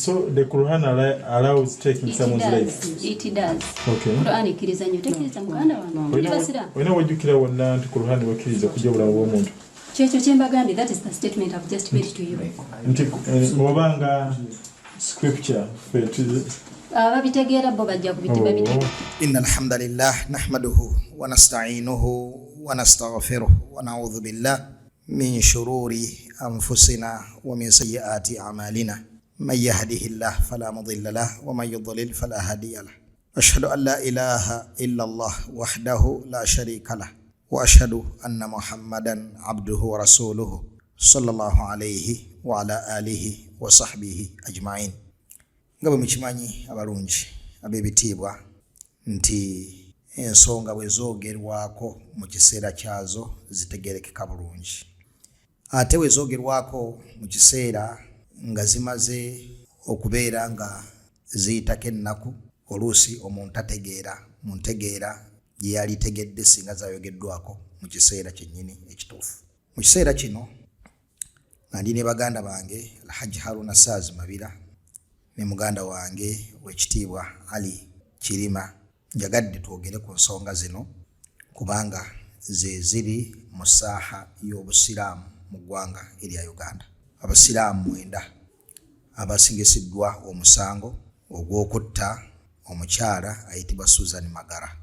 So the Quran allows taking It someone's life. does. It does. Okay. Quran ekkiriza nnyo. Tekkiriza muganda wange. Ndi basiraamu. Olina wajjukira wonna nti Quran wekkiriza okujja obulamu bw'omuntu? Kyekyo kye mbagambye, that is the statement I've just made to you. Nti obanga scripture ffe Ababitegeera bo bajja kubiti babitegeera. إن الحمد لله نحمده ونستعينه ونستغفره ونعوذ بالله من شرور أنفسنا ومن سيئات أعمالنا، من يهده الله فلا مضل له ومن يضلل فلا هادي له، أشهد أن لا إله إلا الله وحده لا شريك له، وأشهد أن محمدا عبده ورسوله صلى الله عليه وعلى آله وصحبه أجمعين. Nga bwe mukimanyi abalungi ab'ebitiibwa nti ensonga bwe zoogerwako mu kiseera kyazo zitegerekeka bulungi, ate bwe zoogerwako mu kiseera nga zimaze okubeera nga ziyitako ennaku, oluusi omuntu ategeera mu ntegeera gye yalitegedde singa zayogeddwako mu kiseera kyennyini ekituufu. Mu kiseera kino nga ndi ne baganda bange Alhaji Haruna Saazi Mabira ne muganda wange w'ekitiibwa Ali Kirima, njagadde twogere ku nsonga zino kubanga ze ziri mu ssaaha y'Obusiraamu mu ggwanga erya Uganda. Abasiraamu 9 abasingisiddwa omusango ogw'okutta omukyala ayitibwa Susan Magara.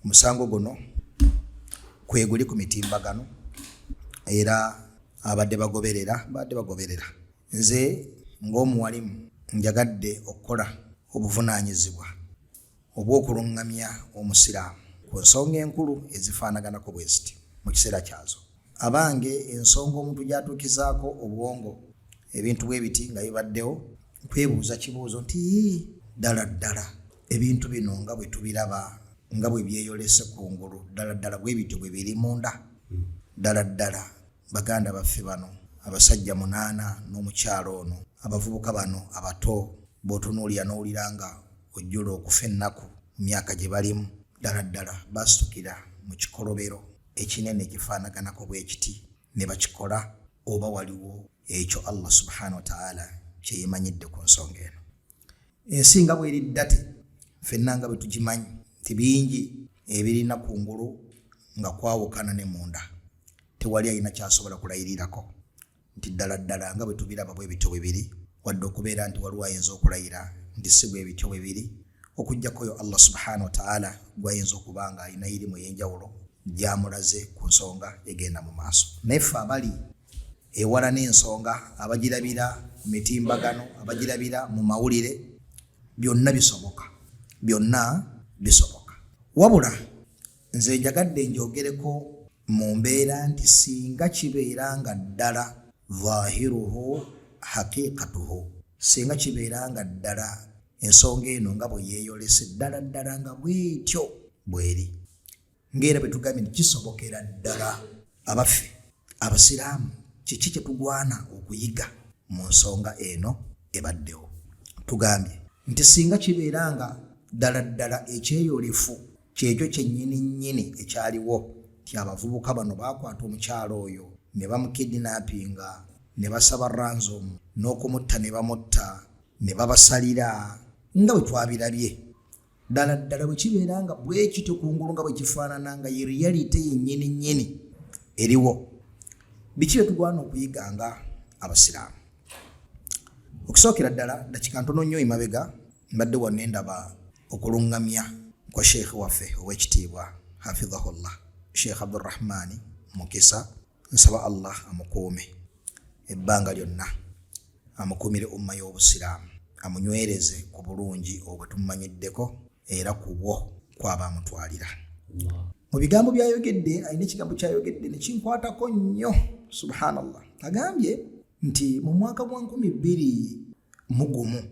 Omusango guno kweguli ku mitimbagano era abadde bagoberera badde bagoberera. Nze ng'omuwalimu njagadde okukola obuvunaanyizibwa obw'okulungamya Omusiraamu ku nsonga enkulu ezifaanaganako bwe ziti mu kiseera kyazo. Abange, ensonga omuntu gy'atuukizaako obwongo ebintu bwe biti nga bibaddewo, kwebuuza kibuuzo nti ddala ddala ebintu bino nga bwe tubiraba, nga bwe byeyolese kungulu, ddala ddala bwe bityo bwe biri munda? Ddala ddala baganda baffe bano abasajja 8 n'omukyalo ono, abavubuka bano abato b'otunuulira n'owulira nga ojjula okufa ennaku mu myaka gye balimu, ddala ddala basitukira mu kikolobero ekinene ekifaanaganako bwe kiti ne bakikola, oba waliwo ekyo Allah subhanahu wa ta'ala kye yeemanyidde ku nsonga eno? Ensi nga bw'eri ddate, ffenna nga bwe tugimanyi nti bingi ebirina kungulu nga kwawukana ne munda, tewali alina ky'asobola kulayirirako nti ddala ddala nga bwe tubiraba bwe bityo bwe biri, wadde okubeera nti waliwo ayinza okulayira nti si bwe bityo bwe biri, okuggyako oyo Allah subhanahu wa ta'ala gw'ayinza okuba nga alina irimu ey'enjawulo gy'amulaze ku nsonga egenda mu maaso. Naye ffe abali ewala n'ensonga, abagirabira ku mitimbagano, abagirabira mu mawulire, byonna bisoboka, byonna bisoboka. Wabula nze njagadde njogereko mu mbeera nti singa kibeera nga ddala zahiruhu haqiqatuhu, singa kibeera nga ddala ensonga eno nga bwe yeeyolese ddala ddala nga bwetyo bweri, ng'era bwe tugambye nti kisobokera ddala, abaffe Abasiraamu kiki kye tugwana okuyiga mu nsonga eno ebaddewo? Tugambye nti singa kibeera nga ddala ddala ekyeyolefu kyekyo kyennyini nnyini ekyaliwo, nti abavubuka bano baakwata omukyala oyo ne bamukidnappinga ne basaba ransom n'okumutta ne bamutta ne babasalira nga bwe twabirabye, ddala ddala bwe kibeera nga bwe kityo kungulu nga bwe kifaanana nga ye reality yennyini nnyini eriwo, biki bye tugwana okuyiga nga Abasiraamu? Okusookera ddala, dakika ntono nnyo emabega mbadde wanne ndaba okulungamya kwa sheekh waffe ow'ekitiibwa hafidhahullah Sheekh Abdurrahmani Mukisa. Nsaba Allah amukuume ebbanga lyonna, amukuumire umma y'Obusiraamu, amunywereze ku bulungi obwo bwe tumumanyiddeko era ku bwo kwaba amutwalira. Mu bigambo by'ayogedde, alina ekigambo ky'ayogedde ne kinkwatako nnyo, subhanallah. Agambye nti mu mwaka gwa 2001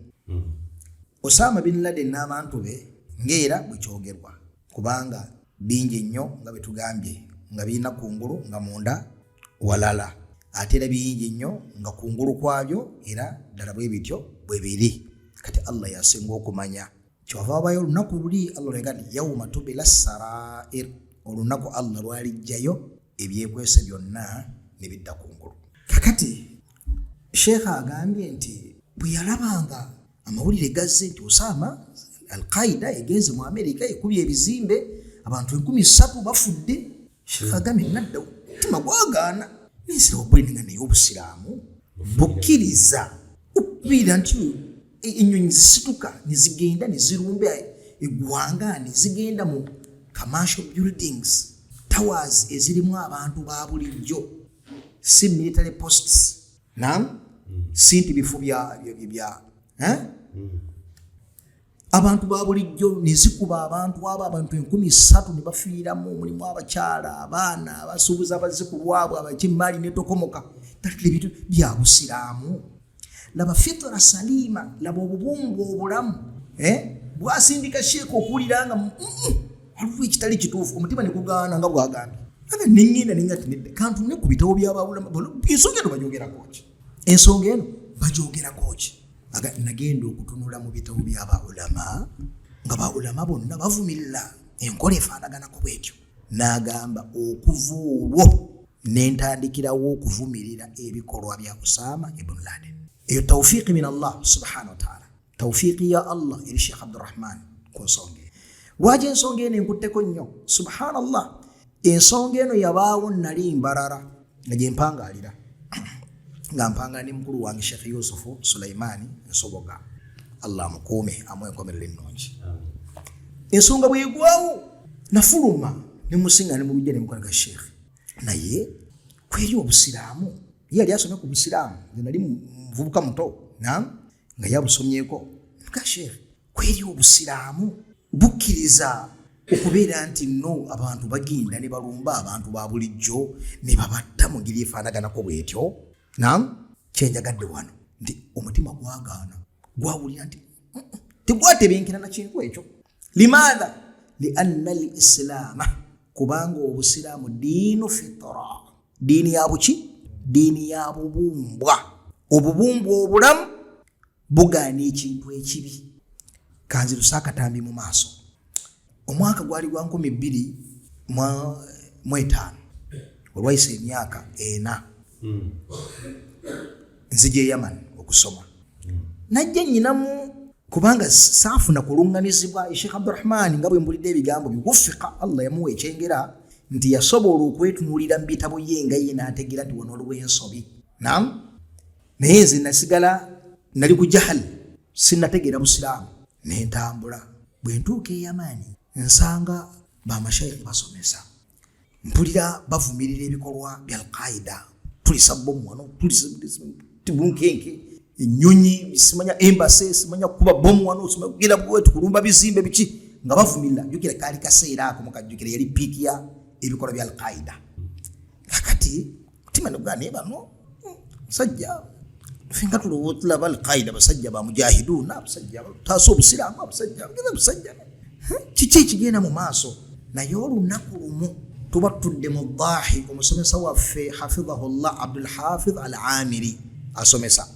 Osama bin Laden n'abantu be, ng'era bwe kyogerwa, kubanga bingi nnyo nga bwe tugambye nga birina kungulu nga munda walala, ate era bingi nnyo nga kungulu kwabyo era ddala bwe bityo bwe biri. Kati Allah yasinga okumanya. Kyewava wabayo olunaku luli Allah lwega nti yauma tubila sarair, olunaku Allah lwalijjayo ebyekwese byonna ne bidda kungulu. Kakati sheekha agambye nti Bwe yalabanga amawulire gazze nti Osama Alqaida egenze mu Amerika ekubye ebizimbe, abantu 3000 bafudde, Sheikh agambye nadda mutima gwagaana nensira wabulinga, naye obusiraamu bukkiriza okubeera nti ennyonyi zisituka ne zigenda ne zirumba eggwanga, ne zigenda mu commercial buildings, towers ezirimu abantu ba bulijjo, si military posts, nam si nti bifo bya eh? Abantu ba bulijjo, ne zikuba abantu abo, abantu 3000 ne bafiiramu, mulimu abakyala, abaana, abasuubuzi abazze ku lwabwe, abakimaali netokomoka. Tatula ebintu bya busiraamu. Laba fitra salima, laba obubumbwa obulamu, eh? Bwasindika sheeka okuwulira nga waliwo ekitali kituufu, omutima ne gugaana nga bwagambye. Aga neŋŋenda nenga ti nedda, kantunule ku bitabo byabawulama, ensonga eno bagyogerako ki? Ensonga eno bagyogerako ki? Aga nagenda okutunula mu bitabo by'abaulama nga baulama bonna bavumirira enkola efaanaganako bwetyo. N'agamba okuva olwo nentandikirawo okuvumirira ebikolwa bya Usama ibn Laden. Eyo tawfiiki min Allah subhanahu wataala, tawfiiki ya Allah eri Sheekh Abdurahman ku nsonga eno. Lwaki ensonga eno enkutteko nnyo? Subhanallah, ensonga eno yabaawo nali Mbarara nga gyempangaalira, nga mpangala ne mukulu wange Sheekh Yusufu Sulaimani Nsoboga, Allah amukuume, amuwe enkomerero ennungi. Ensonga bwegwawo nafuluma nemusinga ne mulujja nemukolaga, Sheekh, naye kweri obusiraamu, ye yali asomye ku busiraamu, nze nali muvubuka muto na nga yabusomyeko. Ga Sheekh, kweri obusiraamu bukkiriza okubeera nti no abantu bagenda ne balumba abantu ba bulijjo ne babatta mu ngeri efaanaganako bwetyo? Nam kyenjagadde wano nti omutima gwagaana, gwawulira nti tegwatebenkera na kintu ekyo. Limaatha? Lianna lislaama, kubanga obusiraamu diinu fitra, diini ya buki? Diini ya bubumbwa. Obubumbwa obulamu bugaana ekintu ekibi. Kanzirusa akatambi mu maaso. Omwaka gwali gwa 2005, olwayisa emyaka 4 nzija e Yaman okusoma. Najja nyinamu kubanga saafuna kuluŋŋamizibwa Sheikh Abdurahmani, nga bwe mbulidde ebigambo biwufika, Allah yamuwa ekyengera nti yasobola okwetunuulira mu bitabo ye nga ye n'ategeera nti wano waliwo ensobi. Nam naye nze nasigala nali ku jahal, sinnategeera busiraamu. Nentambula, bwe ntuuka e Yamaani nsanga bamashayikhi basomesa, mpulira bavumirira ebikolwa bya Alqaida, tulisa bomu wano, tulisa bunkenke, ennyonyi, simanya embassy, simanya kukuba bomu wano, simanya kugenda bwetu kulumba bizimbe biki, nga bavumirira. Jjukira kaali kaseera ako mukajjukira yali peak ya ebikolwa bya Alqaida. Kakati mutima negugaa, naye bano musajja fenga tulowooza tulaba Alqaida basajja ba mujahiduna, abasajja taasa obusiraamu, abasajja abasajja, kiki ekigenda mu maaso? Naye olunaku lumu tuba tutudde mu daahi, omusomesa waffe hafidhahullah Abdulhafidh Al Amiri asomesa,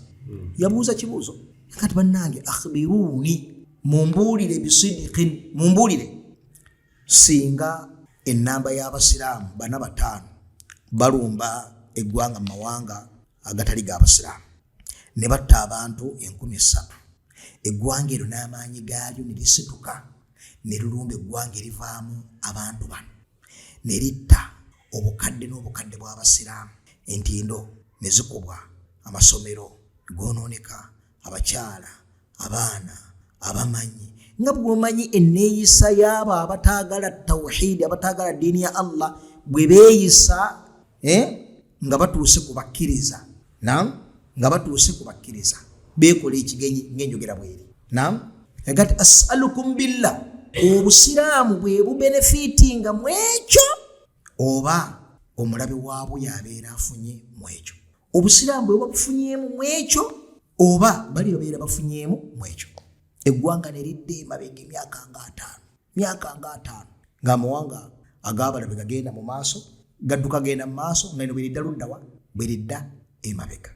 yabuuza kibuuzo kati, bannange, akhbiruni, mumbuulire, bisidiqin, mumbuulire, singa enamba y'abasiraamu bana bataano balumba eggwanga mu mawanga agatali g'abasiraamu ne batta abantu 3000, eggwanga eryo n'amaanyi gaalyo ne lisituka ne lulumba eggwanga erivaamu abantu bano ne litta obukadde n'obukadde bw'abasiraamu, entindo ne zikubwa, amasomero goonooneka, abakyala, abaana, abamanyi, nga bw'omanyi enneeyisa y'abo abataagala tawhidi, abataagala ddiini ya Allah, bwe beeyisa nga batuuse ku bakkiriza, nam nga batuuse ku bakkiriza beekola ekigenyi ng'enjogera bweri. Nam agati, asalukum billah, obusiraamu bwe bubenefitinga mu ekyo oba omulabe waabwo yabeera afunye mu ekyo? Obusiraamu bwe buba bufunyeemu mu ekyo oba bali babeera bafunyeemu mu ekyo? Eggwanga ne lidda emabega emyaka nga 50, myaka nga 50, ng'amawanga ag'abalabe gagenda mu maaso, gadduka genda mu maaso, nga eno bweridda luddawa? Bweridda emabega.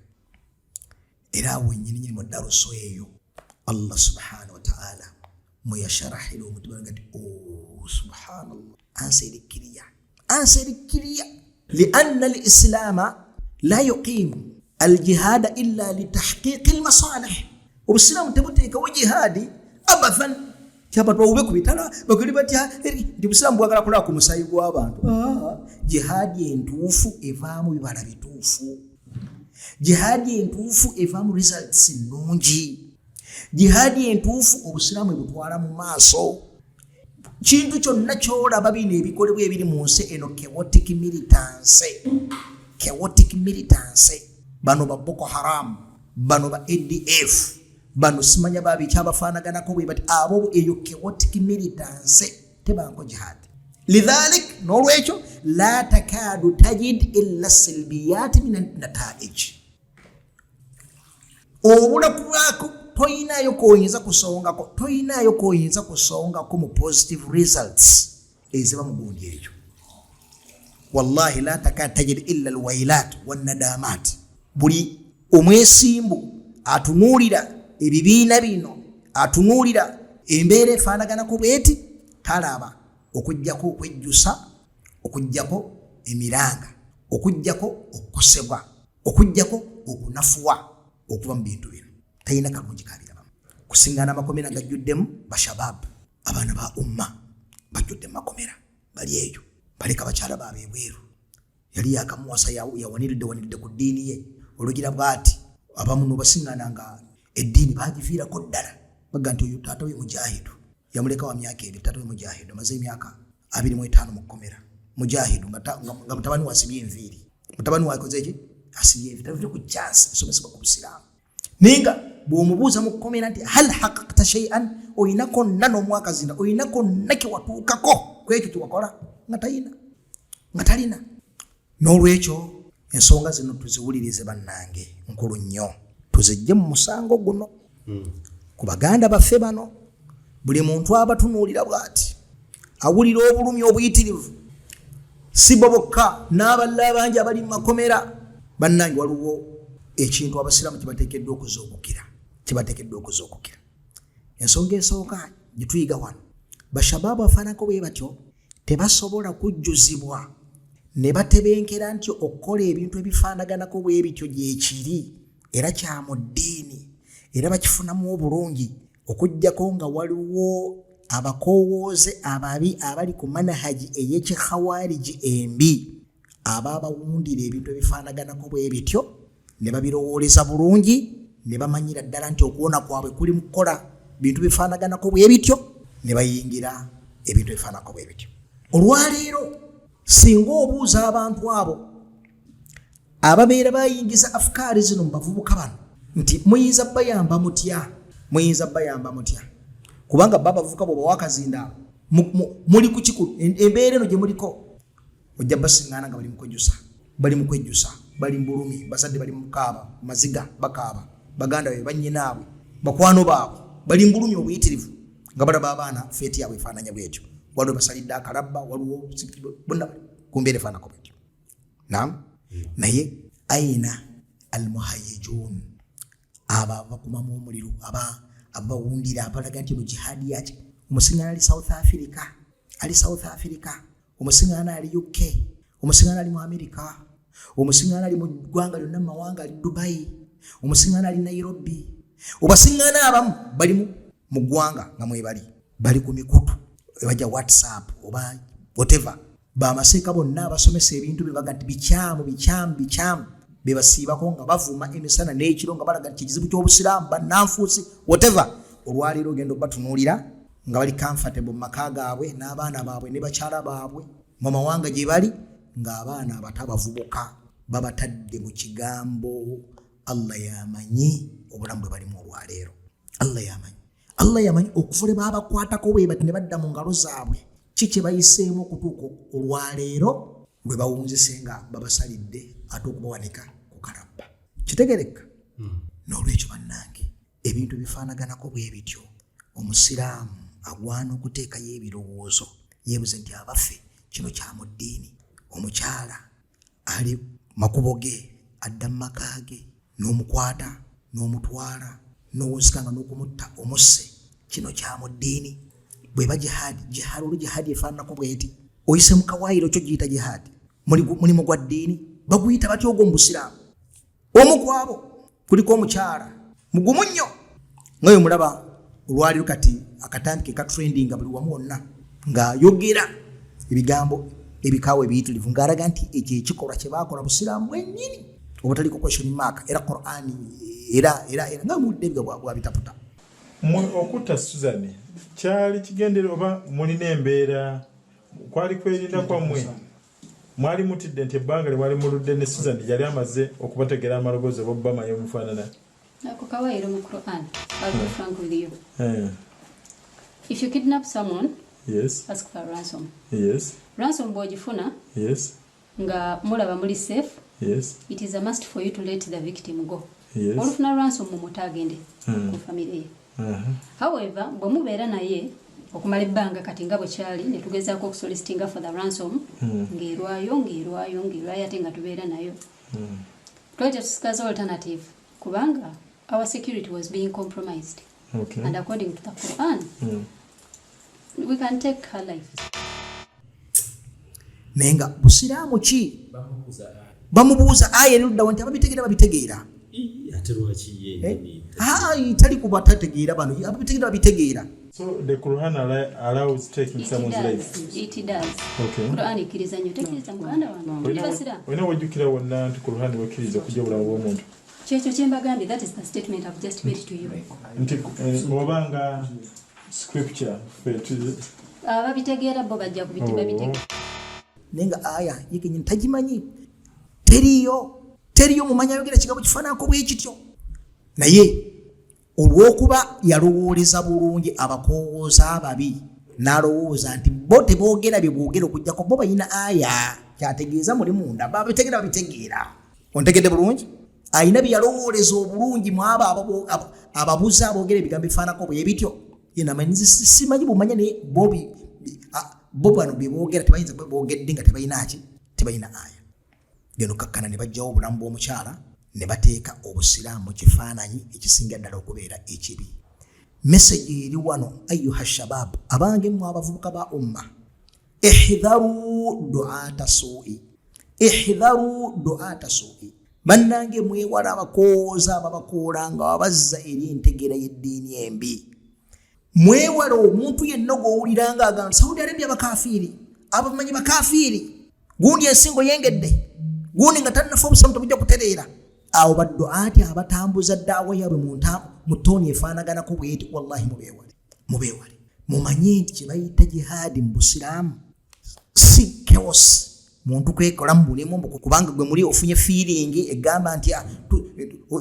Era awo wennyininyini mu daruso eyo Allah subhanahu wataala mweyasharahira omutima gati, oh, subhanallah, answer eri clear, answer eri clear. Lianna lislaama la yuqimu aljihaada illa litahqiqi almasalih. Obusiraamu tebuteekawo jihaadi abathan kyabantu bawube ku bitala bakuli batya nti busiraamu bwagala kulaba ku musaayi gw'abantu. Jihaadi entuufu evaamu bibala bituufu. Jihaadi entuufu evaamu results nnungi. Jihaadi entuufu obusiraamu ebutwala mu maaso. Kintu kyonna kyolaba bino ebikolebwa ebiri mu nsi eno chaotic militancy, chaotic militancy. Bano ba Boko Haram, bano ba ADF, bano simanya babikyabafaanaganako bwe bati, abo eyo chaotic militancy tebanko jihad. Lidhalik, n'olwekyo la takadu tajid illa silbiyati min nataij, obulaku bwako toyinayo koyinza kusongako, toyinayo koyinza kusongako mu positive results eziba mu gundi eyo. Wallahi la takadu tajid illa alwailat wannadamat. Buli omwesimbu atunuulira ebibiina bino, atunuulira embeera efaanaganako bweti, talaba okuggyako okwejjusa, okuggyako emiranga, okuggyako okukosebwa, okuggyako okunafuwa okuva mu bintu bino. Talina kalungi kabirabamu. Kusiŋŋaana amakomera gajjuddemu bashababu, abaana ba umma bajjudde mu makomera, bali eyo baleka bakyala baabwe ebweru. Yali yakamuwasa, yawaniridde waniridde ku ddiini ye, olugira bwati abamu nobasiŋŋaana nga eddiini bagiviirako ddala. Baga nti oyo taata we mujahidu, yamuleka wa myaka 2. Taata we mujahidu, amaze emyaka 25 mu kkomera, mujahidu, nga mutabani we asibye enviiri. Mutabani we akoze ki? Asibye enviiri, tavire ku chance esomesebwa ku busiraamu. Naye nga bw'omubuuza mu kkomera nti hal hakakta shay'an, oyina konna n'omwaka zina, oyina konna kewatuukako ku ekyo kyewakola, nga tayina, nga talina. N'olwekyo ensonga zino tuziwulirize bannange, nkulu nnyo, tuzijje mu musango guno ku baganda baffe bano. Buli muntu abatunuulira bw'ati awulira obulumi obuyitirivu, si bo bokka, n'abalala abangi abali mu makomera. Bannange, waliwo ekintu abasiraamu kibateekeddwa okuzuukukira, kibateekeddwa okuzuukukira. Ensonga esooka gye tuyiga wano, bashabaabu afaanako bwe batyo tebasobola kujjuzibwa ne batebenkera nti okukola ebintu ebifaanaganako bwe bityo gyekiri era kya mu ddiini era bakifunamu obulungi, okuggyako nga waliwo abakoowooze ababi abali ku manahaji ey'ekikhawariji embi ababawundira ebintu ebifaanaganako bwe bityo ne babirowooleza bulungi ne bamanyira ddala nti okuwona kwabwe kuli mu kukola bintu bifaanaganako bwe bityo, ne bayingira ebintu ebifaananako bwe bityo. Olwaleero singa obuuza abantu abo ababeera bayingiza afukaari zino mu bavubuka bano nti muyinza bayamba mutya, muyinza bayamba mutya, kubanga ba abavubuka bwobawa akazindaalo muli ku kiku embeera eno gye muliko, ojja basiŋŋaana nga bali mu kwejjusa, bali mu kwejjusa, bali mu bulumi, bazadde bali mu kaaba maziga, bakaaba, baganda be, bannyinaabwe, bakwano baabwe bali mu bulumi obuyitirivu nga balaba abaana fate yaabwe efaananya bwetyo. Waliwo basalidde akalabba, waliwo bonna bali ku mbeera efaanako bwetyo. Nam naye aina almuhayijun, abo abakumamu omuliro, abawundira, abalaga nti eno jihaadi yaki. Omusiŋŋaana ali South Africa, ali South Africa, omusiŋŋaana ali UK, omusiŋŋaana ali mu America, omusiŋŋaana ali mu ggwanga lyonna mu mawanga, ali Dubai, omusiŋŋaana ali Nairobi. Obasiŋŋaana abamu bali mu ggwanga nga mwebali, bali ku mikutu bajja WhatsApp oba whatever, bamaseeka bonna abasomesa ebintu bye baga nti bikyamu, bikyamu, bikyamu, bebasiibako nga bavuma emisana n'ekiro nga balaga nti kizibu ky'obusiraamu, bannanfuusi, whatever. Olwaleero ogenda obatunuulira nga bali comfortable mu maka gaabwe n'abaana baabwe ne bakyala baabwe mu mawanga gye bali, ng'abaana abato abavubuka babatadde mu kigambo. Allah yamanyi obulamu bwe balimu olwaleero. Allah yamanyi, Allah yamanyi okuva lwe babakwatako bwe bati ne badda mu ngalo zaabwe, ki kye bayiseemu okutuuka olwaleero lwe bawunzise nga babasalidde ate okubawanika ku kalabba. Kitegereka. N'olwekyo bannange, ebintu bifaanaganako bwe bityo, omusiraamu agwana okuteekayo ebirowoozo, yeebuze nti abaffe kino kya mu ddiini? Omukyala ali makubo ge adda mu maka ge, n'omukwata n'omutwala n'owunzika nga n'okumutta omusse, kino kya mu ddiini? Bweba jihaadi, jihaadi olwo jihaadi efaananako bweti, oyise mu kawaayiro kyo giyita jihaadi, mulimu gwa ddiini, baguyita batya ogwo mu busiraamu? Omu ku abo kuliko omukyala mugumu nnyo. Nga bwe mulaba olwaliro kati akatambi ke katrendinga buli wamu wonna ng'ayogera ebigambo ebikaawa ebiyitirivu, ng'alaga nti ekyo ekikolwa kye baakola busiraamu bwennyini obutaliko question mark, era Qur'ani era era era nga muwulidde ebyo bwabitaputa. Mwe okutta Susan kyali kigendere oba mulina embeera, kwali kwerinda kwammwe? Mwali mutidde nti ebbanga lye mwali muludde ne Susan yali amaze okubategera amaloboozi oba obbamanya omufaanana? Ako kawaayiro mu Quran. I'll be frank with you. If you kidnap someone, ask for a ransom. Ransom bw'ogifuna nga mulaba muli safe, it is a must for you to let the victim go. Olufuna ransom, mumuta agende ku family ye. However, bwe mubeera naye okumala ebbanga, kati nga bwe kyali ne tugezaako okusolicitinga for the ransom, ng'erwayo, ng'erwayo, ng'erwayo, ate nga tubeera nayo, twali tetusikaza alternative kubanga our security was being compromised. And according to the Quran, we can take her life. Naye nga busiraamu ki? Bamubuuza aya eruddawo nti ababitegeera babitegeera. Ate lwaki ye yennyini? Aa, tali kuba tategeera, bano ababitegeera babitegeera. So the Quran allows taking It someone's life? does. It does. Okay. Quran ekkiriza nnyo, tekkiriza muganda wange? Tuli basiraamu. Olina wojjukira wonna nti Quran wekkiriza okujja obulamu bw'omuntu? Kyekyo kye mbagambye, that is the statement I've just made to you. Nti oba nga scripture ffe Ababitegeera bo bajja kubiti babitegeera. Naye nga aya ye kenyini tagimanyi, teriyo, teriyo mumanyi ayogera kigambo kifaananako bwe kityo. Naye olw'okuba yalowooleza bulungi abakoowooza ababi, n'alowooza nti bo teboogera bye boogera okugjako bo balina aya, kyategeeza muli munda babitegeera babitegeera. Ontegedde bulungi? Ayina bye yalowooleza obulungi mu abo ababuze aboogera ebigambo bifaananako bwe bityo. Ye namanyi nze simanyi bumanya, naye bo bano bye boogera tebayinza kuba boogedde nga tebalina ki, tebalina aya. Geno kakkana ne bajjawo obulamu bw'omukyala ne bateeka obusiraamu mu kifaananyi ekisinga ddala okubeera ekibi. Message eri wano: ayuha shabab, abange mmwe abavubuka ba umma, ihdharu duata suui, ihdharu duata suui. Bannange, mwewala abakooza ababakoola nga babazza eri entegeera y'eddiini embi. Mwewala omuntu yenna gw'owulira nga agamba Saudi Arabia bakafiiri, abamanyi bakafiiri, gundi ensingo yengedde, gundi nga tannafa obusamu tebujja kutereera. Awo badduaati abatambuza daawa yaabwe mu tone efaanaganako bweti, wallahi mubeewale, mubeewale. Mumanye nti kye bayita jihaadi mu busiraamu si chaos, muntu kwekolamu bulimu mbu kubanga gwe muli ofunye feeling egamba nti ah,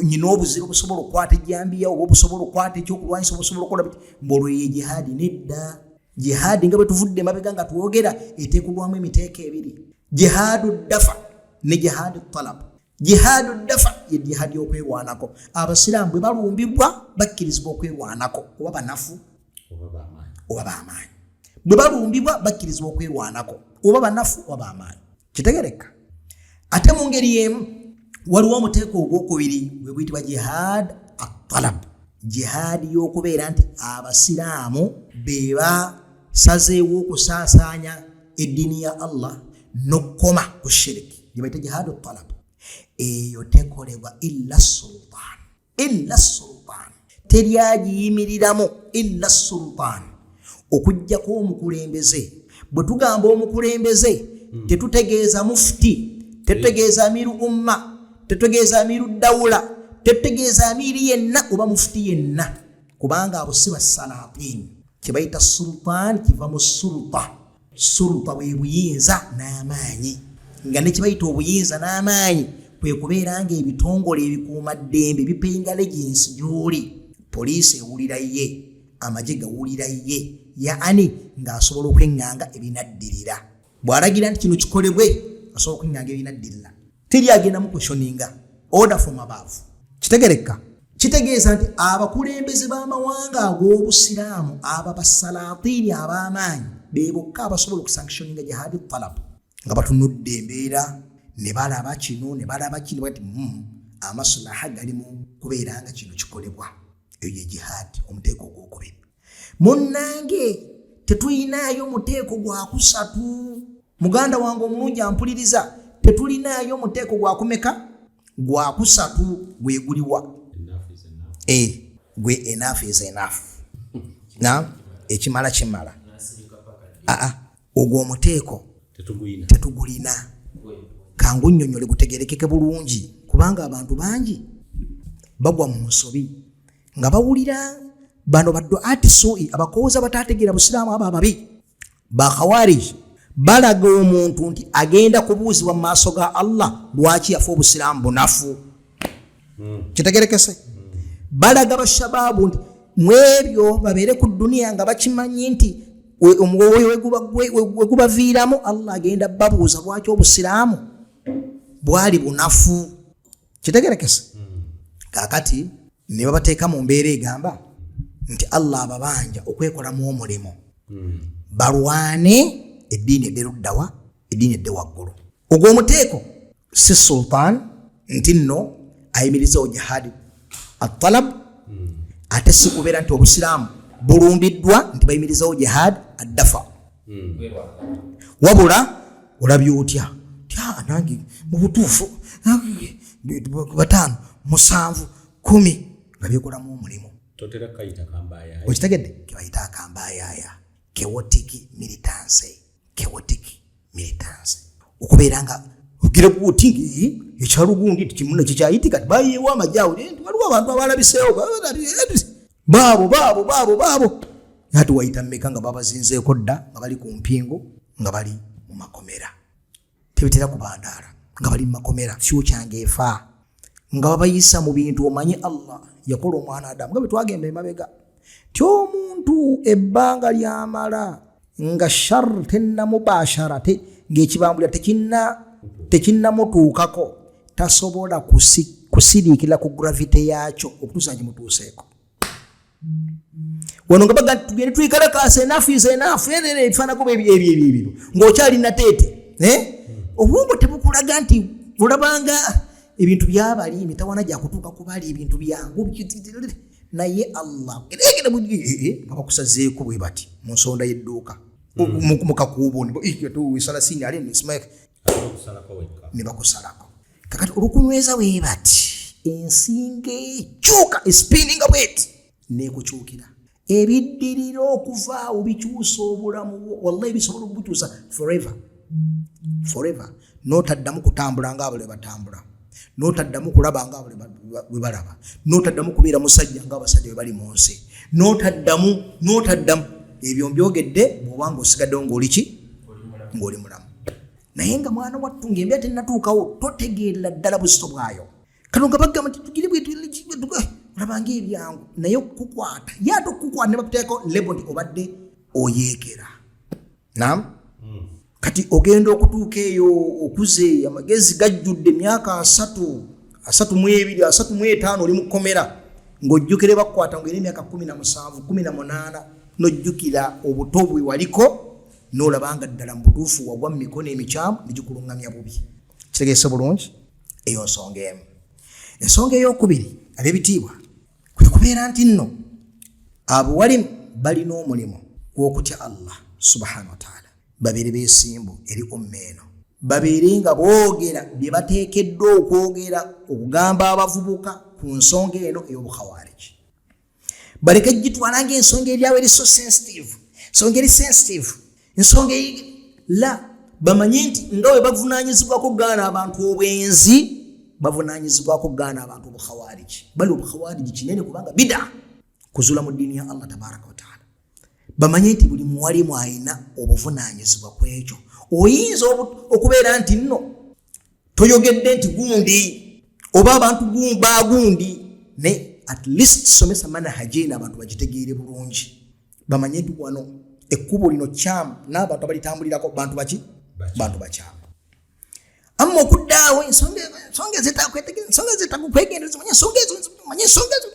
nyina obuzira obusobola okukwata ejjambiya oba obusobola okukwata ekyokulwanyisa oba osobola okukola biti, mbu ye jihaadi. Nedda. Jihaadi nga bwe tuvudde emabega nga twogera, eteekulwamu emiteeko ebiri: jihaadu dafa ne jihaadu talab. Jihaadu dafa ye jihaadi y'okwerwanako. Abasiraamu bwe balumbibwa bakkirizibwa okwerwanako, oba banafu oba bamaanyi, oba bamaanyi. Bwe balumbibwa bakkirizibwa okwerwanako, oba banafu oba bamaanyi. Kitegereka? Ate mu ngeri y'emu waliwo omuteeko ogwokubiri gwe guyitibwa jihad atalab, jihaadi y'okubeera nti abasiraamu be basazeewo okusaasaanya eddiini ya Allah n'okukoma ku shiriki, gye bayita jihaadu talab. Eyo tekolebwa illa sultan, illa sultan, teryagiyimiriramu illa sultan, okugjako omukulembeze. Bwe tugamba omukulembeze, tetutegeeza mufuti, tetutegeeza amiru umma, tetutegeeza amiru dawula, tetutegeeza amiiri yenna oba mufuti yenna, kubanga abo si basalatin. Kye bayita sultan kiva mu sulta. Sulta bwe buyinza n'amaanyi, nga ne kye bayita obuyinza n'amaanyi kwe kubeera nga ebitongole ebikuumaddembe bipayinga allegiance gy'oli. Poliisi ewulira ye, amagye gawulira ye, yaani ng'asobola okweŋŋanga ebinaddirira. Bw'alagira nti kino kikolebwe, asobola okweŋŋanga ebinaddirira, teri agenda mu questioninga order from above. Kitegereka? Kitegeeza nti abakulembeze b'amawanga ag'obusiraamu, abo basalatiini ab'amaanyi, be bokka abasobola okusanctioninga jihadi talab, nga batunudde embeera ne balaba kino ne balaba kino bati amasulaha gali mu kubeera nga kino kikolebwa. Eyo ye jihaadi, omuteeko ogwokubiri. Munnange, tetuyinaayo muteeko gwakusatu. Muganda wange omulungi ampuliriza, tetulinaayo muteeko gwakumeka? Gwakusatu. Gwe guliwa? Enough is enough. Eh, Gwe enough is enough. Na ekimala kimala. Aa, ogwo omuteeko tetugulina. Kangu nnyonnyole gutegerekeke bulungi, kubanga abantu bangi bagwa mu nsobi nga bawulira bano badduati su'i, abakooza bataategeera busiraamu, abo ababi bakhawarij balaga omuntu nti agenda kubuuzibwa mu maaso ga Allah lwaki yafa obusiraamu bunafu. Kitegerekese? Balaga bashabaabu nti mwebyo babeere ku duniya nga bakimanyi nti omwoyo wegubaviiramu Allah agenda babuuza lwaki obusiraamu bwali bunafu. Kitegerekese? Kaakati ne babateeka mu mbeera egamba nti Allah ababanja okwekolamu omulimu, balwane eddiini edde luddawa, eddiini edde waggulu. Ogwo omuteeko si sultan nti nno ayimirizawo jihadi atalab, ate si kubeera nti obusiraamu bulumbiddwa nti bayimirizawo jihad addafa. Wabula olabye otya tya nange mu butuufu 5 7 10 nga byekolamu omulimu. Okitegedde? Kebayita akambayaaya, chaotic militancy, chaotic militancy. Okubeera nga ogira guti ekyalugundi kimuno kikyayitika bayiwa amajjawo waliwo abantu abalabiseewo baabo baabo baabo baabo, ate wayita mmeka nga babazinzeeko dda nga bali ku mpingu nga bali mu makomera, tebitera kubandaala nga bali mu makomera, future ng'efa nga babayisa mu bintu. Omanye Allah yakola omwana Adamu nga bwe twagenda emabega ti omuntu ebbanga lyamala nga shar tennamubashara ng'ekibambulira tekinnamutuukako tasobola kusiriikira ku gravity yaakyo okutuusa nkimutuuseeko. Wano nga baga tugende twekalakaasa, enough is enough, ebifaanako ebyo ebyo ng'okyali nateete. Obwongo tebukulaga nti olabanga ebintu byabali emitawana gyakutuuka ku bali ebintu byangu, naye Allah nga bakusazeeko bwe bati mu nsonda y'edduuka mu kakuubo ne bakusalako. Kakati olukunyweza bwe bati ensinga ekyuka espininga bweti nekukyukira ebiddirira okuvaawo bikyusa obulamu bwo, wallahi bisobola okubukyusa forever forever. N'otaddamu kutambula nga abo batambula, n'otaddamu kulaba nga abo bwe balaba, n'otaddamu kubeera musajja nga abasajja bwe bali mu nsi, n'otaddamu ebyo mbyogedde bw'obanga osigaddewo ng'oli ki, ng'oli mulamu. Naye nga mwana wattu ng'embeera tennatuukawo totegeerera ddala buzito bwayo. Kano nga bagamba nti tugire olabanga ebyangu, naye okukukwata ye ate okukukwata ne bakuteekako lebo nti obadde oyeekera. Naam, kati ogenda okutuuka eyo okuze amagezi gajjudde emyaka 30, 32, 35 oli mu kkomera ng'ojjukira bakukwata ng'erina emyaka 17, 18, n'ojjukira obuto bwe waliko n'olabanga ddala mu butuufu wagwa mu mikono emikyamu ne gikuluŋŋamya bubi. Kitegeese bulungi? Eyo nsonga emu. Ensonga ey'okubiri ab'ebitiibwa kwe kubeera nti nno abo walimu balina omulimu gw'okutya Allah subhanahu wa ta'ala, babeere beesimbu eri umma eno, babeere nga boogera bye bateekeddwa okwogera okugamba abavubuka ku nsonga eno ey'obukhawariji, baleke gitwala ng'ensonga eryawo eri so sensitive, ensonga eri sensitive, ensonga la bamanye nti nga bwe bavunaanyizibwako okugaana abantu obwenzi, bavunaanyizibwako okugaana abantu obukhawariji. Bali obukhawariji kinene kubanga bida kuzuula mu ddiini ya Allah tabaraka wa taala. Bamanye nti buli muwalimu alina obuvunaanyizibwa ku ekyo. Oyinza okubeera nti nno toyogedde nti gundi oba abantu bagundi, naye at least somesa manhaji eno abantu bagitegeere bulungi, bamanye nti wano ekkubo lino kyamu n'abantu abalitambulirako bantu baki, bantu bakyamu. Amma okuddaawo ensonga ezeetaaga okwegendereza, manye ensonga ezo, manye ensonga ezo,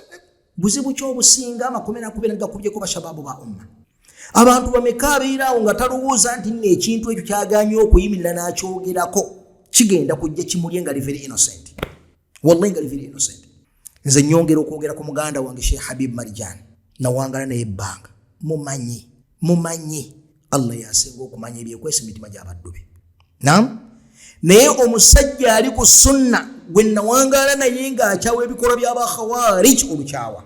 buzibu kyobusinga amakomera kubeera gakubyeko bashababu ba umma. Abantu bameka abeeraawo nga talowooza nti nno ekintu ekyo kyaganye okuyimirira n'akyogerako kigenda kujja kimulye nga li very innocent, wallahi nga li very innocent. Nze nyongera okwogera ku muganda wange Sheikh Habib Marjan, nawangala naye ebbanga, mumanyi Allah yasinga okumanya ebyekwesa emitima gy'abaddu be. Naam, naye omusajja ali ku sunna gwe nawangala naye ng'akyawa ebikolwa by'abakhawarij olukyawa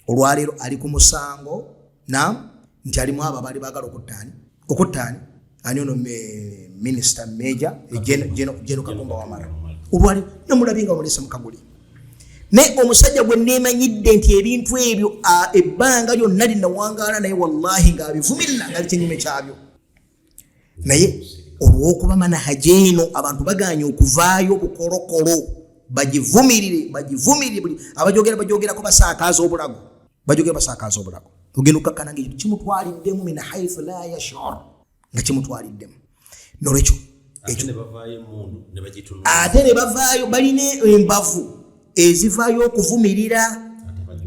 Olwaleero ali ku musango na nti alimu abo abaali baagala okuttaani ani ono minisita major Gen Katumba Wamala. Olwaleero namulabye nga bamulese mu kaguli. Naye omusajja gwe neemanyidde nti ebintu ebyo ebbanga lyonna linawangaala naye wallahi ng'abivumirira nga kinyume kyabyo. Naye olw'okuba manahaja eno abantu bagaanye okuvaayo bukolokolo bagivumirire buli abajogera bajogerako basaakaaza obulago, bajogera basaakaaza obulago. Ogenda okukakkana nga kimutwaliddemu min haithu la yashur, nga kimutwaliddemu. Nolwekyo ate ne bavaayo balina embavu ezivaayo okuvumirira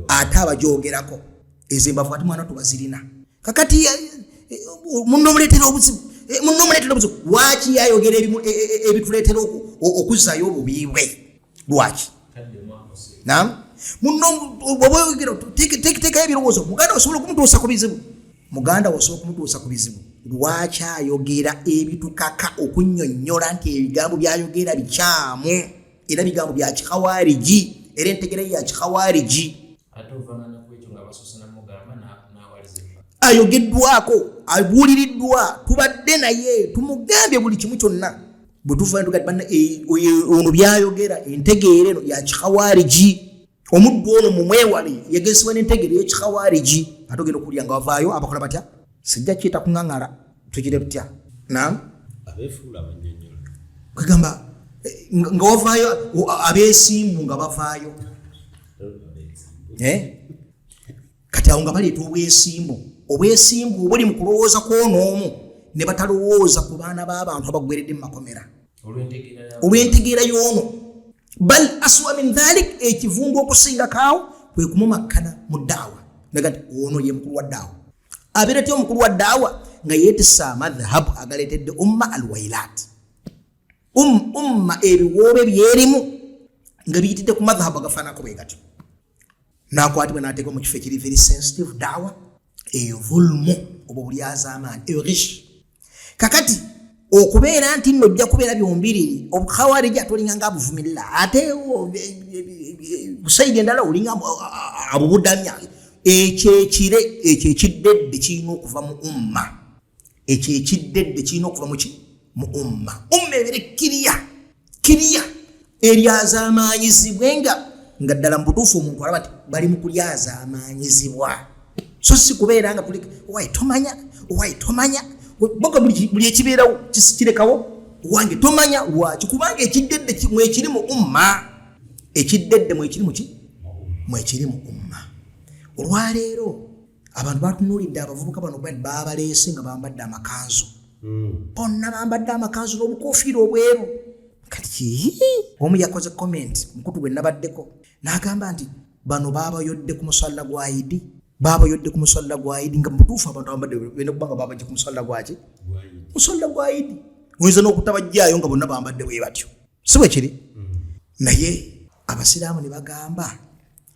ate abajogerako. Ezo embavu ate mwana tubazirina. Kakati munno omuleetera obuzibu, munno omuleetera obuzibu. Lwaki yayogera ebituleetera okuzzaayo obubi bwe? Lwaki? Naam, munno bw'oba oyogera teekayo ebirowoozo. Muganda osobola okumutuusa ku bizibu. Muganda osobola okumutuusa ku bizibu. Lwaki ayogera ebitukaka okunnyonnyola nti ebigambo by'ayogera bikyamu era bigambo bya kikhawariji, era entegera ye ya kikhawariji. Ayogeddwako, abuuliriddwa, tubadde naye, tumugambye buli kimu kyonna. Bwe tuva ono byayogera entegeera eno ya kikhawariji, omuddu ono mumwewale, yagezesebwa n'entegeera y'ekikhawariji. Ate ogenda okuwulira nga bavaayo abakola batya? Sijja kiyita kuŋŋaŋala, tukire tutya? Naam, kwegamba nga wavaayo abeesimbu nga bavaayo. Kati awo nga baleeta obwesimbu, obwesimbu obuli mu kulowooza kw'onoomu ne batalowooza ku baana b'abantu abaggweredde mu makomera olw'entegeera y'ono. Bal aswa min dhalik, ekivundu okusingako kwe kumumakkana mu ddaawa. Naga nti ono ye mukulu wa ddaawa. Abeera tya omukulu wa ddaawa nga yeetisa amadhahabu agaleetedde umma alwailat, umma ebiwoobe byerimu nga biyitidde ku madhahabu agafaanako bwe gatyo. N'akwatibwa n'ateekwa mu kifo ekiri very sensitive, daawa eyo vulmu oba obulyazaamaanyi, eyo rish. Kakati okubeera nti nno ojja kubeera byombiriri, obukhawariji ate olinga nga abuvumirira, ate busaidi endala olinga abubudamya. Ekyo ekire, ekyo ekiddedde kirina okuva mu umma. Ekyo ekiddedde kirina okuva mu ki? Mu umma. Umma ebeere kiriya kiriya, eryazaamaanyizibwe nga ddala mu butuufu omuntu alaba nti bali mu kulyazaamaanyizibwa. So si kubeera nga tuli owaye tomanya, owaye tomanya, boga buli ekibeerawo kirekawo wange tomanya. Lwaki? Kubanga ekiddedde mwekiri mu umma, ekiddedde mwekiri mu ki? Mwekiri mu umma. Olwaleero abantu batunuulidde abavubuka bano babaleese nga bambadde amakanzu, bonna bambadde amakanzu n'obukofiira obweru. Kati omu yakoze comment mukutu gwe nabaddeko n'agamba nti bano babayodde ku musalla gwa Idi, babayodde ku musalla gwa Idi, nga mubutuufu abantu abambadde bene kubanga babajje ku musalla gwaki? Musalla gwa Idi. Oyinza n'okutabajjaayo nga bonna bambadde bwe batyo, si bwe kiri? Naye abasiraamu ne bagamba,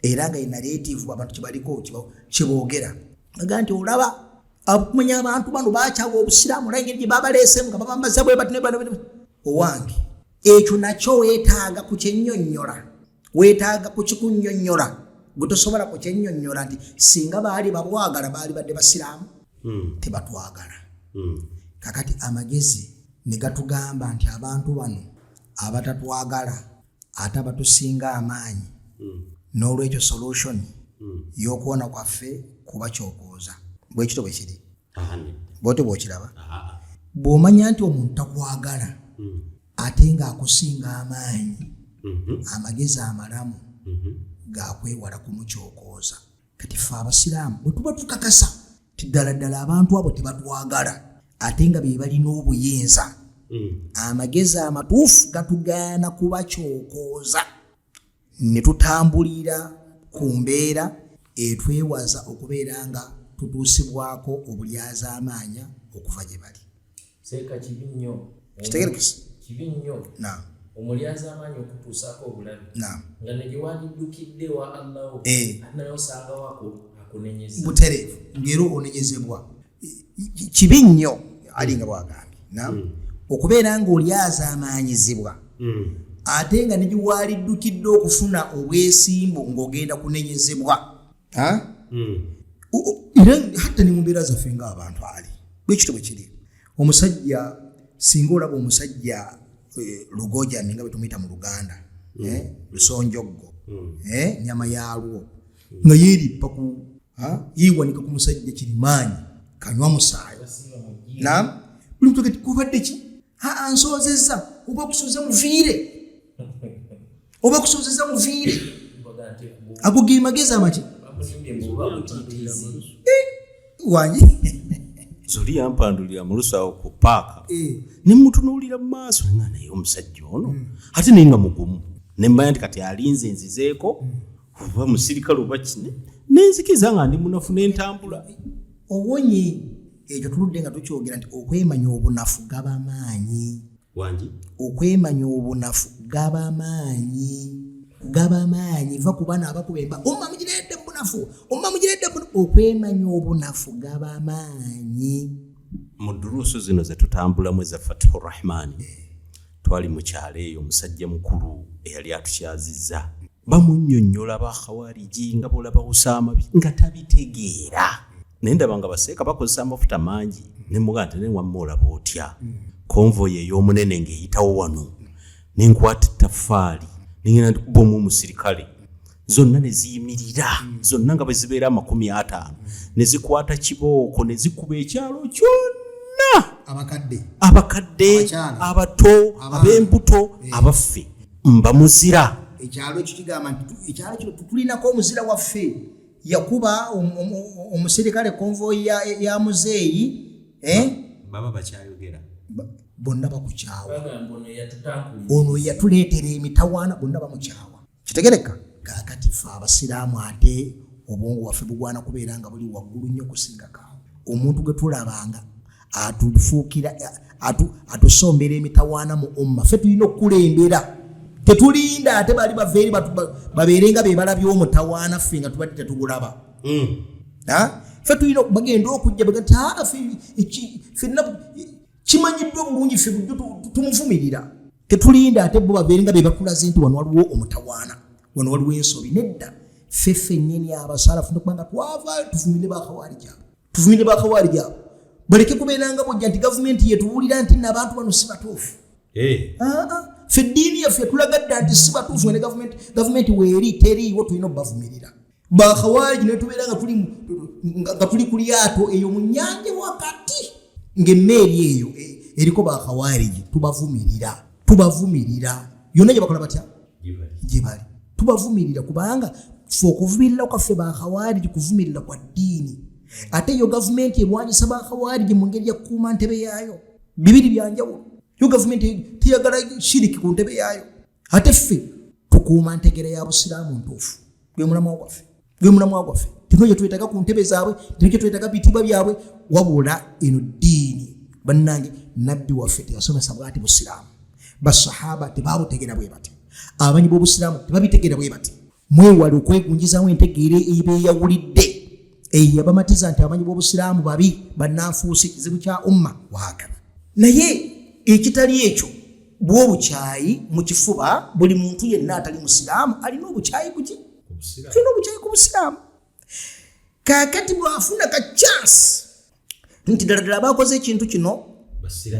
era nga narrative abantu kyebaliko kyeboogera, baga nti olaba okumanya abantu bano bakyawa obusiraamu, olaba engeri gye babaleesemu nga babambaza bwe bati. Owange ekyo nakyo weetaaga kukyennyonnyola, weetaaga kukikunnyonnyola. Gwe tosobola kukyennyonnyola nti singa baali babwagala baali badde basiraamu, tebatwagala. Kakati amagezi ne gatugamba nti abantu bano abatatwagala ate abatusinga amaanyi, n'olwekyo solution y'okuwona kwaffe kuba kyokooza. Bwekito bwe kiri, bwotyo bw'okiraba. Bw'omanya nti omuntu takwagala ate ng'akusinga amaanyi, amagezi amalamu gakwewala kumukyokooza. Kati ffe abasiraamu bwe tuba tukakasa ti ddala ddala abantu abo tebatwagala ate nga be balina obuyinza, amagezi amatuufu gatugaana kubakyokooza ne tutambulira ku mbeera etwewaza okubeera nga tutuusibwako obulyazaamaanya okuva gye bali. Seeka kibi nnyo. Kitegerekese? Kibi nnyo. Naam. Omulyazaamaanyi okutuusaako obulabe. Naam. Nga ne gye wandiddukidde wa Allahu, ate naye osangawo akunenyeza. Butereevu ng'era onenyezebwa. Kibi nnyo ali nga bw'agambye. Naam. Okubeera ng'olyazaamaanyizibwa ate nga ne gye waliddukidde okufuna obwesimbu ng'ogenda kunenyezebwa. Era hatta ne mu mbeera zaffe ng'abantu ali bwekito bwe kiri. Omusajja singa olaba omusajja lugojani nga bwe tumuyita mu Luganda, lusonjoggo, nyama yaalwo nga yeerippa ku yeewanika ku musajja kirimaanyi kanywa musaayi. Naam, buli muntu agati kubadde ki? Aa, nsoozezza oba kusoza muviire, oba kusozeza muviire. Ago ge magezi amaki wangi. Zuli yampandulira mu lusawo ku paaka, ne mutunuulira mu maaso nga naye omusajja ono ate naye nga mugumu, ne mmanya nti kati alinze nzizeeko oba musirikale oba kine, nenzikiriza nga ndi munafu n'entambula. Owonye ekyo tuludde nga tukyogera nti okwemanya obunafu gaba maanyi. Wangi. Okwemanya obunafu gaba maanyi, gaba maanyi. Va ku bano abakuba emba, omma mugiredde mu bunafu, omma mugiredde mu bunafu. Okwemanya obunafu gaba maanyi. Mu duruusu zino ze tutambulamu eza Fatihu Rahmaani, twali mu kyalo eyo, omusajja mukulu eyali atukyazizza bamunnyonnyola bakhawariji nga bolaba Usaama nga tabitegeera, naye ndaba nga baseeka bakozesa amafuta mangi, ne mugamba nti naye wamma olaba otya konvoyi ey'omunene ng'eyitawo wano, nenkwata ettaffaali nengenda ndikuba omu omusirikale, zonna ne ziyimirira zonna nga bwe zibeera 50 ne zikwata kibooko ne zikuba ekyalo kyonna. Abakadde, abakadde, abakyala, abato, abaana, ab'embuto, abaffe mba muzira. Ekyalo ekyo kigamba nti ekyalo kino tulinako omuzira waffe yakuba omusirikale konvoyi ya muzeeyi, Baba bakyayogera. Bonna bakukyawa. Bagamba ono yatutankulira. Ono yatuleetera emitawaana, bonna bamukyawa. Kitegereka kaakati ffe abasiraamu ate obwongo bwaffe bugwana kubeera nga buli waggulu nnyo okusingako omuntu gwe tulabanga atufuukira, atusombera emitawaana mu umma. Ffe tulina okukulembera, tetulinda ate bali bava eri babeere nga be balabye omutawaana, ffe nga tubadde tetugulaba. Ha? Ffe tulina bagenda okujja bagati, aa, ffe, ffenna kimanyiddwa bulungi ffe bulijjo tumuvumirira. Tetulinda ate bo babeere nga be batulaze nti wano waliwo omutawaana, wano waliwo ensobi. Nedda, ffe ffennyini abasalafu nokubanga twavaayo tuvumire bakhawariji abo, tuvumire bakhawariji abo baleke kubeera nga bojja nti gavumenti yetubuulira nti nno abantu bano si batuufu. Ffe eddiini yaffe etulaga dda nti si batuufu, nga ne gavumenti weeri teriiwo, tulina obbavumirira bakhawariji. Ne tubeera nga tuli ku lyato eyo mu nnyanja wakati, ng'emmeeri eyo eriko bakhawariji, tubavumirira, tubavumirira yonna gye bakola batya gye bali, tubavumirira, kubanga ffe okuvumirira kwaffe bakhawariji kuvumirira kwa ddiini. Ate yo gavumenti erwanyisa bakhawariji mu ngeri ya kukuuma ntebe yaayo, bibiri byanjawulo. Yo gavumenti teyagala shiriki ku ntebe yaayo, ate ffe tukuuma ntegera ya busiraamu ntuufu. Gwe mulamwa gwaffe, gwe mulamwa gwaffe. Tetulina kye twetaaga ku ntebe zaabwe, tetulina kye twetaaga bitiibwa byabwe, wabula eno ddiini. Bannange, nabbi waffe teyasomesa bwati busiraamu, basahaba tebabutegeera bwe bati, abamanyi b'obusiraamu tebabitegeera bwe bati. Mwewale okwegunjizaamu entegeera ebeeyawulidde eyo yabamatiza nti abamanyi b'obusiraamu babi, bannanfuusi, kizibu kya umma waakana. Naye ekitali ekyo bw'obukyayi mu kifuba, buli muntu yenna atali musiraamu alina obukyayi kuki? Alina obukyayi ku busiraamu. Kaakati bw'afuna ka chance nti ddala ddala bakoze ekintu kino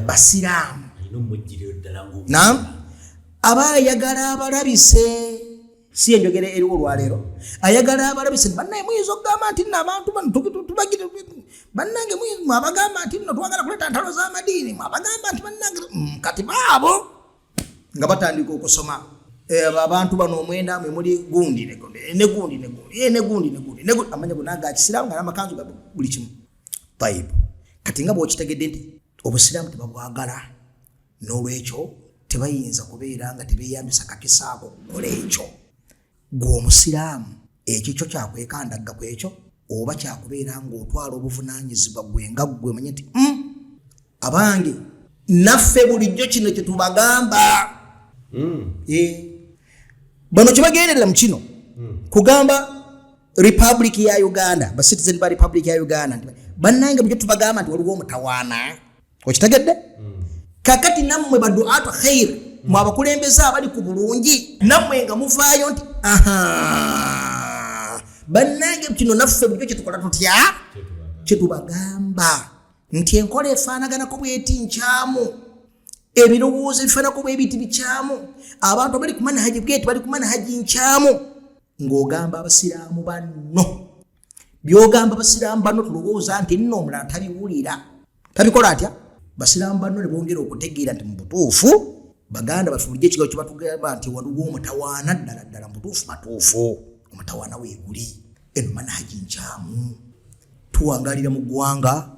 basiraamu, naam, aba ayagala abalabise. Si enjogera eriwo olwaleero, ayagala abalabise. Bannaye muyinza okugamba nti nno abantu bano tubagire, bannange mwabagamba nti nno twagala kuleeta ntalo z'amadiini, mwabagamba nti bannange, kati baabo nga batandika okusoma. Abantu bano omwenda mwe muli gundi ne gundi ne gundi ne gundi, ne gundi ne gundi ne gundi, amanya gonna ga kisiraamu nga n'amakanzu ga buli kimu. Tayibu, kati nga bw'okitegedde nti obusiraamu tebabwagala, n'olwekyo tebayinza kubeera nga tebeeyambisa kakisa ako kukola ekyo. Gwe omusiraamu ekyo kyo kyakwekandagga ku ekyo, oba kyakubeera ng'otwala obuvunaanyizibwa gwe nga ggwe omanye nti, abange naffe bulijjo kino kye tubagamba. Bano kyebagenderera mu kino kugamba Republic ya Uganda, ba citizen ba Republic ya Uganda nti bannange bulijjo tubagamba nti waliwo omutawaana. Okitegedde? Kakati nammwe baduatu khair, mwe abakulembeze abali ku bulungi, nammwe nga muvaayo nti aha, Bannange kino naffe bulijjo kyetukola tutya? Kyetubagamba nti enkola efaanaganako bweti nkyamu, ebirowoozo ebifaanako bwebiti bikyamu, abantu abali ku manhaji bweti bali ku manhaji nkyamu. Ng'ogamba abasiraamu banno, byogamba abasiraamu banno tulowooza nti nno omulala tabiwulira, tabikola atya? Basiraamu banno ne bongera okutegeera nti mu butuufu baganda baffe bulijjo ekigambo kye batugamba nti waliwo omutawaana, ddala ddala mu butuufu matuufu, omutawaana weeguli, eno manhaji nkyamu. Tuwangalira mu ggwanga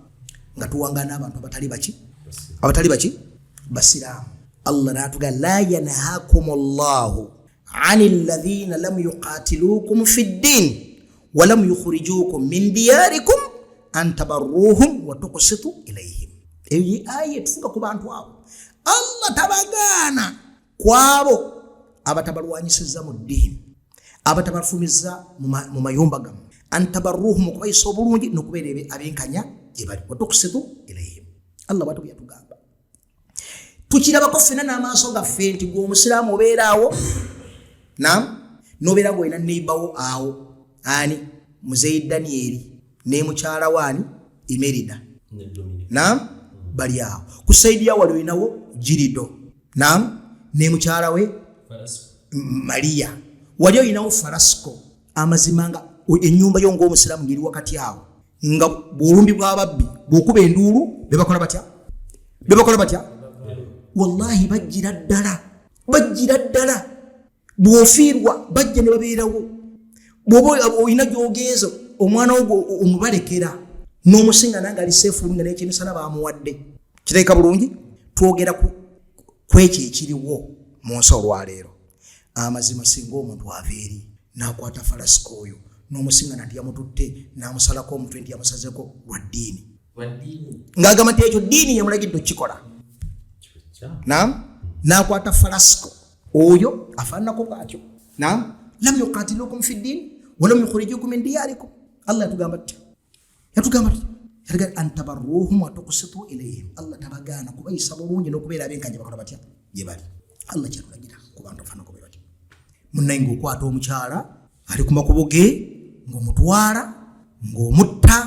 nga tuwangaala n'abantu abatali baki, abatali baki, basiraamu. Allah n'atuga la yanhakum llahu ani alladhina lam yuqatilukum fi ddin wa lam yukhrijukum min diyarikum an tabarruhum wa tuqsitu ilayhim. Eyo ye aya etufuga ku bantu abo. Allah tabagaana kwabo abatabalwanyisizza mu ddiini, abatabafumiza mu mayumba gammwe, an tabarruhum, okubayisa obulungi n'okubeera abenkanya gye bali, wa tuqsitu ilayhim. Allah bwatyo bwe yatugamba. Tukirabako ffenna n'amaaso gaffe nti gwe omusiraamu obeera awo, nam n'obeera ng'olina neibawo awo ani Muzeeyi Danieri ne mukyala we ani Imerida, nam bali awo ku saidi yawo wali olinawo Jirido, nam ne mukyala we Maria, wali olinawo Falasco. Amazima nga ennyumba yo ng'omusiraamu ng'eri wakati awo, nga bw'olumbi bw'ababbi bw'okuba enduulu bebakola batya? Bebakola batya? Wallahi bajjira ddala, bajjira ddala. Bw'ofiirwa bajja ne babeerawo. Bw'oba olina gy'ogenza omwana wo omubalekera n'omusinga nange ali seefu nga n'ekyemisana bamuwadde. Kirabika bulungi. Twogera ku ekyo ekiriwo mu nsi olwaleero. Amazima singa omuntu ava eri n'akwata Falasiko oyo n'omusingana nti yamututte n'amusalako omutwe nti yamusazeko lwa ddiini, ng'agamba nti ekyo ddiini yamulagidde okukikola, nam n'akwata Falasiko oyo afaananako bw'atyo, nam lam yuqatilukum fi ddiini walam yukhrijukum min diyarikum. Allah yatugamba tutya? Yatugamba tutya? Yatugamba an tabarruhum wa tuqsitu ilayhim. Allah tabagaana kubayisa bulungi n'okubeera abenkanya bakola batya gye bali. Allah kyatulagira ku bantu afaananako bwe batyo. Munnaye ng'okwata omukyala ali ku makubo ge ng'omutwala ng'omutta,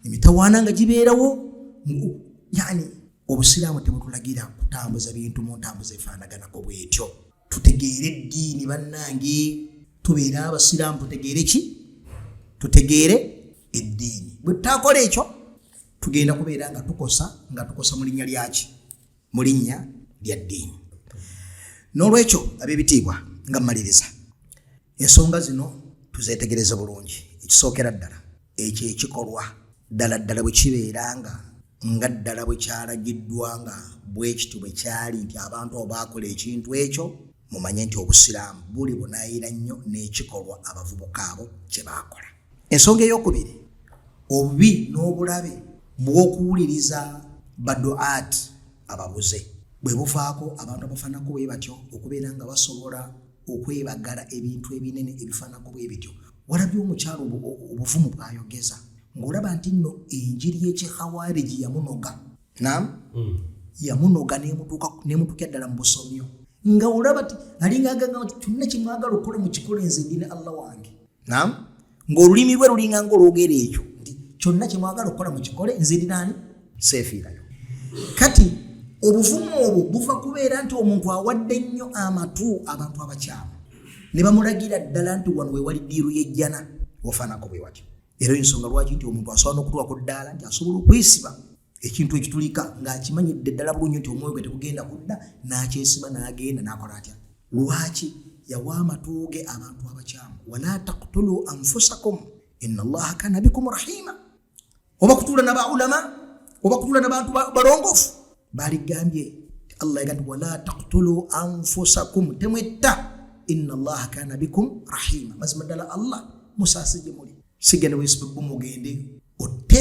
emitawaana nga gibeerawo. Yani obusiraamu tebutulagira kutambuza bintu mu ntambuza efaanaganako bwetyo. Tutegeere eddiini bannange, tubeere abasiraamu, tutegeere ki? Tutegeere eddiini. Bwe tutakola ekyo tugenda kubeera nga tukosa mu linnya lyaki? Mu linnya lya ddiini. N'olwekyo ab'ebitiibwa, nga mmaliriza, ensonga zino tuzeetegereze bulungi. Ekisookera ddala, ekyo ekikolwa ddala ddala bwe kibeera nga ddala bwe kyalagiddwa nga bwe kityo bwe kyali nti abantu abo baakola ekintu ekyo, mumanye nti obusiraamu buli bunaayira nnyo n'ekikolwa abavubuka abo kye baakola. Ensonga ey'okubiri, obubi n'obulabe bw'okuwuliriza baduat ababuze bwe buvaako abantu abafaanako bwe batyo okubeera nga basobola okwebagala ebintu ebinene ebifaanako bwe bityo. Walabye omukyalo obuvumu bw'ayogeza ng'olaba nti nno enjiri y'ekikhawariji yamunoga, nam yamunoga n'emutuukira ddala mu busomyo, nga olaba ti alinga agamba nti kyonna kyemwagala okukola mukikole, nze ndi ne Allah wange. Nam ng'olulimi lwe lulinga ng'olwogera ekyo nti kyonna kyemwagala okukola mukikole, nze ndi nani, seefiirayo. Kati obuvumu obwo buva kubeera nti omuntu awadde nnyo amatu abantu abakyamu ne bamulagira ddala nti wano we wali ddiiru y'ejjana, ofaanako bwe watyo. Era ensonga lwaki nti omuntu asobola n'okutuuka ku ddaala nti asobola okwesiba ekintu ekitulika ng'akimanyidde ddala bulungi nti omwoyo gwe tegugenda kudda, n'akyesiba n'agenda n'akola atya? Lwaki yawa amatu ge abantu abakyamu? Wala taqtulu anfusakum inna allaha kana bikum rahima. Oba kutuula na baulama oba kutuula n'abantu balongoofu, baligambye Allah yaga nti wala taqtulu anfusakum, temwetta, inna allaha kana bikum rahima, mazima ddala Allah musaasi gye muli. Sigenda weesibe bbumu ogende otte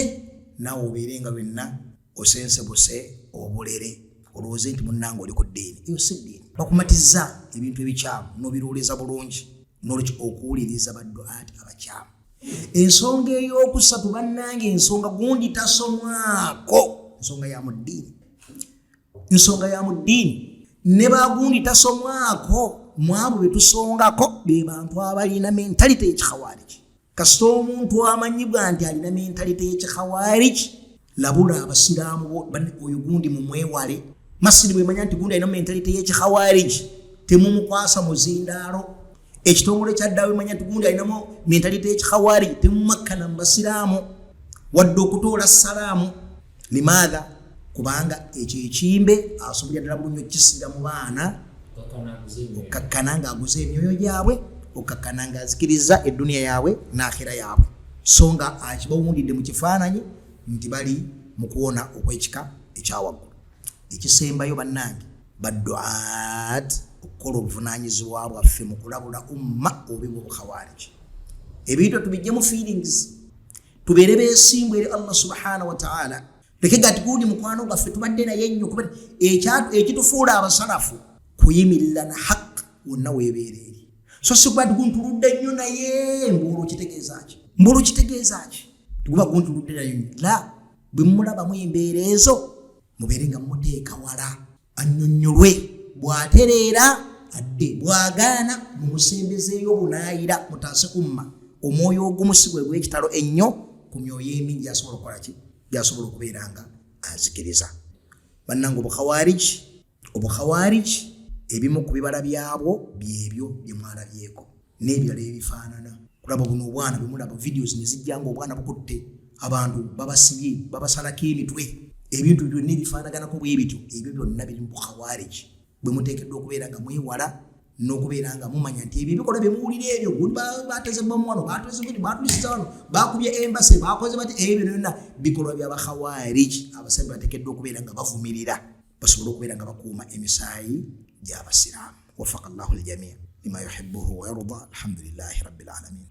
naawe obeere nga lwenna osensebuse obulere olowooze nti munnange oli ku ddiini. Eyo si ddiini. Bakumatiza ebintu ebikyamu n'obirowooleza bulungi. N'olwekyo okuwuliriza badduaati abakyamu. Ensonga ey'okusatu bannange, ensonga gundi tasomwako, nsonga ya mu ddiini, nsonga ya mu ddiini. Ne bagundi tasomwako, mu abo be tusongako be bantu abalina mentality y'ekikhawariji. Kasita omuntu amanyibwa nti alina mentalite y'ekikhawariji, labula abasiraamu oyo gundi mumwewale. Masiri bwemanya nti gundi alina mentalite y'ekikhawariji, temumukwasa muzindaalo. Ekitongole kya ddawe manya nti gundi alinamu mentalite y'ekikhawariji, temumumakkana mu basiraamu wadde okutoola salaamu. Limaatha? Kubanga ekyo ekimbe asobolera ddala bulungi okukisiga mu baana, okkakkana ng'aguze emyoyo gyabwe, okkakkana ng'azikiriza edduniya yaabwe n'akhira yaabwe, so nga akibawundidde mu kifaananyi nti bali mu kuwona okw'ekika ekyawaggulu. Ekisembayo bannange badduaat, okukola obuvunaanyizibwa bwaffe mu kulabula umma obubi bw'obukhawariji. Ebintu tubijjemu feelings, tubeere beesimbu eri Allah subhanahu wa ta'ala. Leke gati gundi mukwano gwaffe tubadde naye nnyo, kuba ekitufuula abasalafu kuyimirira na haq wonna weebeera eri. So si kuba nti guntuludde nnyo naye, mbuulwo kitegeeza ki? Mbuulwo kitegeeza ki? Tiguba guntuludde naye nnyo. La, bwe mulabamu embeera ezo mubeere nga mumuteeka wala, annyonnyolwe, bw'atereera adde, bw'agaana mumusembezeeyo bunaayira, mutaase umma. Omwoyo ogumu si gwe gw'ekitalo ennyo ku myoyo emingi gyasobola okukola ki? Gyasobola okubeera nga azikiriza. Bannange, obukhawariji ebimu ku bibala byabwo byebyo bye mwalabyeko n'ebirala ebifaanana. Kulaba buno obwana bwemulaba videos ne zijja nga obwana bukutte abantu, babasibye, babasalako emitwe, ebintu byonna ebifaanaganako bwe bityo, ebyo byonna biri mu bukhawariji bwe muteekeddwa okubeera nga mwewala n'okubeera nga mumanya nti ebyo ebikolwa bye muwulira ebyo, gundi bateze bomu wano, bateze gundi, batulisiza wano, bakubye embase, bakoze bati, ebyo byonna bikolwa by'abakhawariji. Abasajja bateekeddwa okubeera nga bavumirira, basobole okubeera nga bakuuma emisaayi gy'abasiraamu. Wafaka llahu ljamii lima yuhibuhu wa yarda. Alhamdulillahi rabbil alamin.